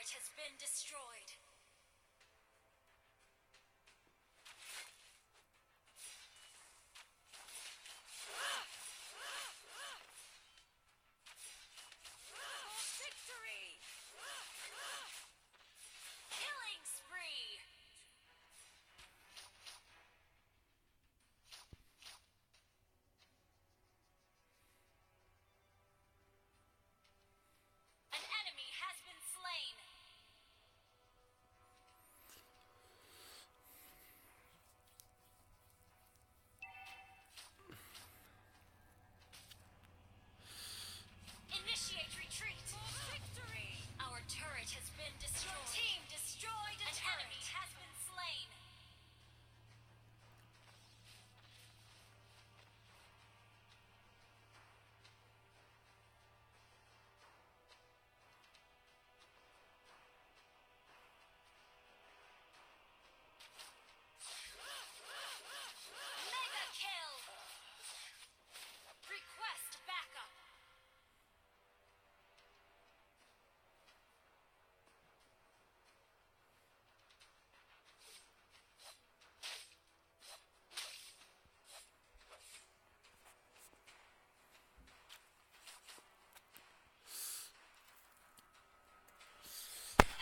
turret has been destroyed. For victory! Killing spree! An enemy has been slain. Initiate retreat. For victory. Our turret has been destroyed. Your team destroyed a An turret. enemy has been slain. Mega kill. Request backup.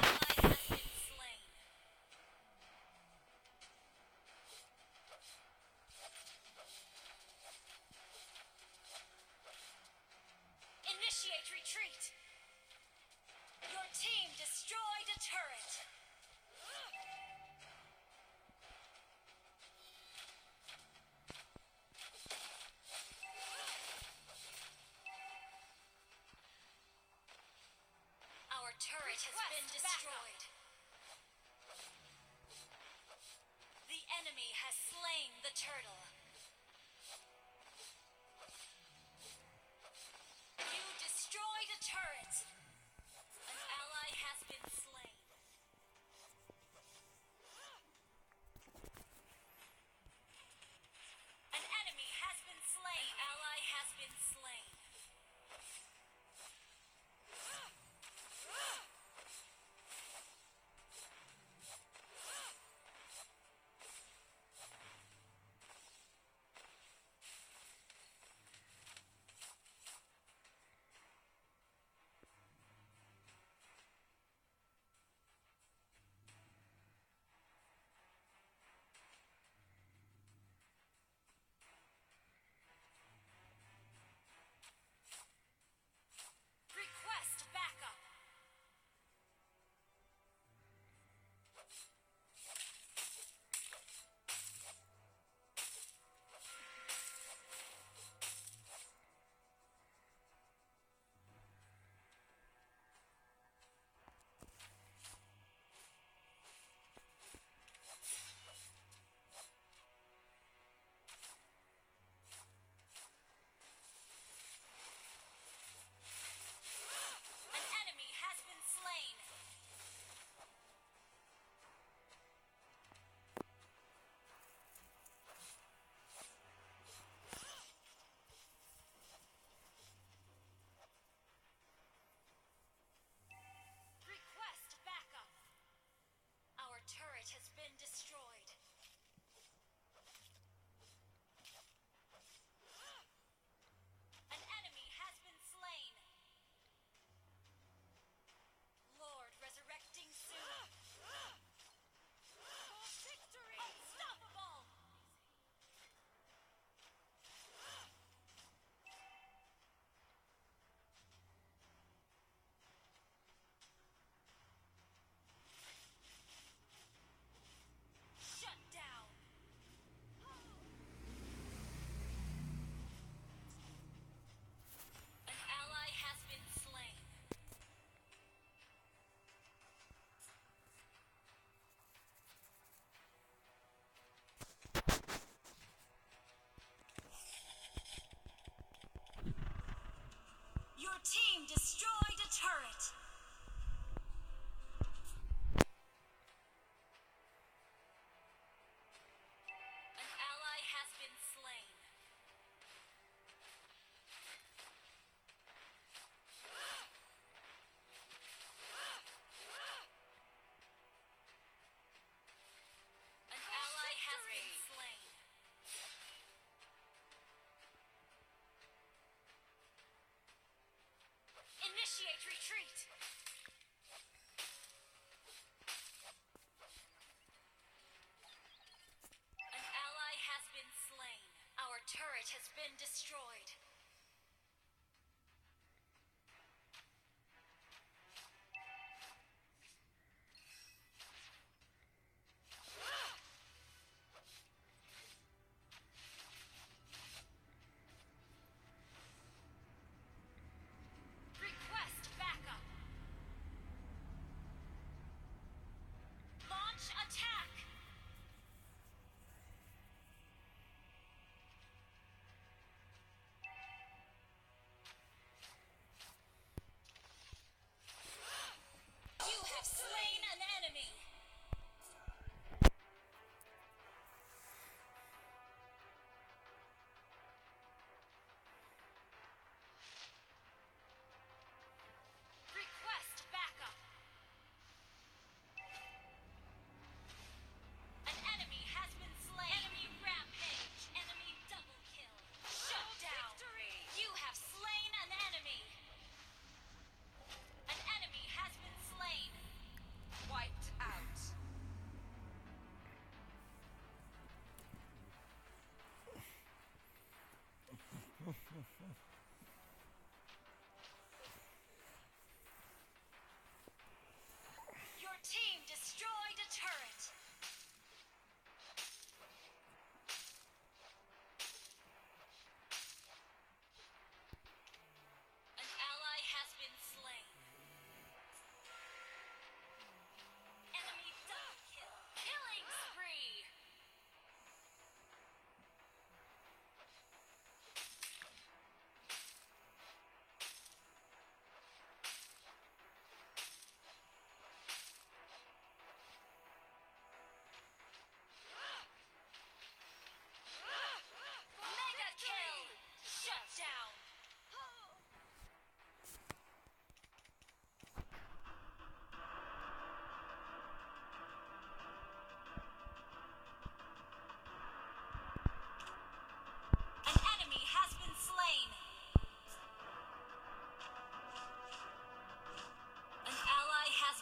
Ally has been slain. Initiate retreat. Your team destroyed a turret. Our turret has been destroyed. The enemy has slain the turtle. You destroyed a turret. An ally has been slain. An enemy has been slain. An ally has been slain.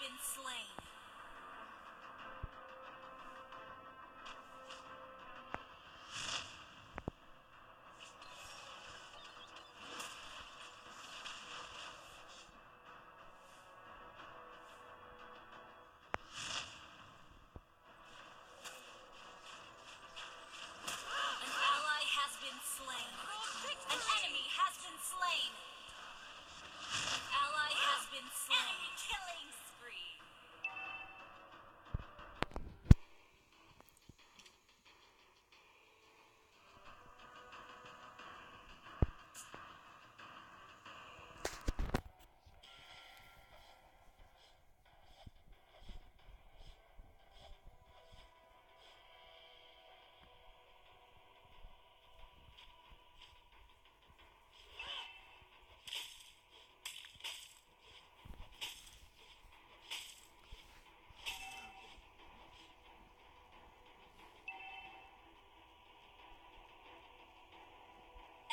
been slain. An ally has been slain. An enemy has been slain. An ally has been slain. Enemy killing spree.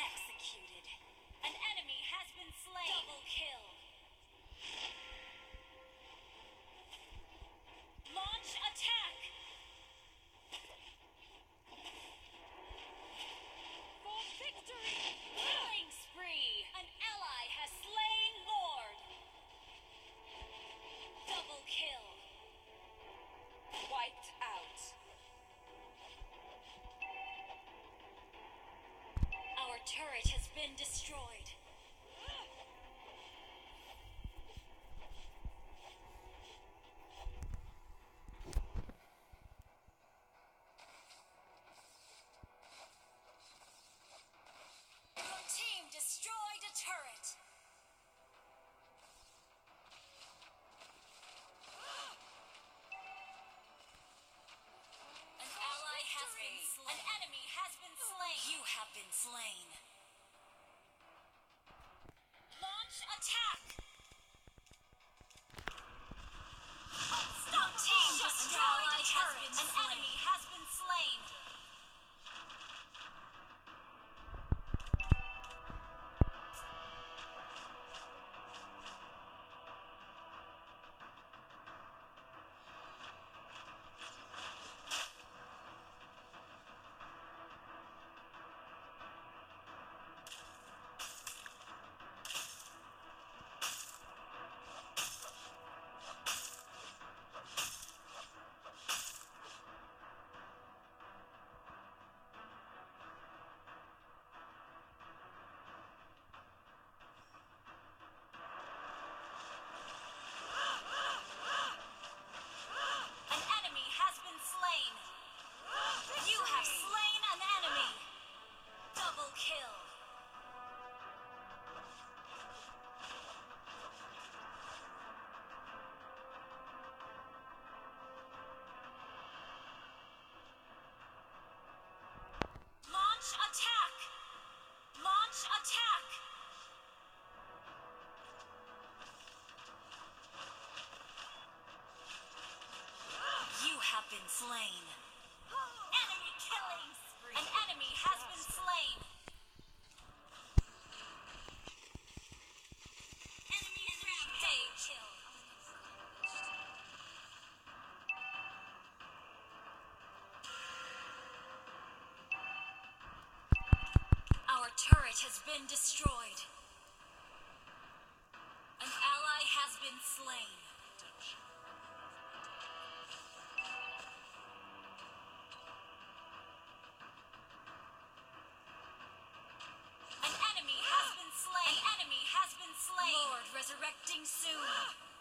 Executed. An enemy has been slain. Double kill. Launch attack. For victory! Killing spree! An ally has slain Lord! Double kill! Wiped out. Our turret has been destroyed. Your team destroyed a turret. An ally has been slain. An enemy has been slain. You have been slain. Launch attack. Your team destroyed a turret. An enemy has been slain. An enemy has been slain. You have slain an enemy. Double kill. Launch attack. Launch attack. You have been slain. Enemy killing spree. An enemy has been slain. Enemy rampage. Kill. Our turret has been destroyed. An ally has been slain. An enemy has been slain. An enemy has been slain. Lord resurrecting soon.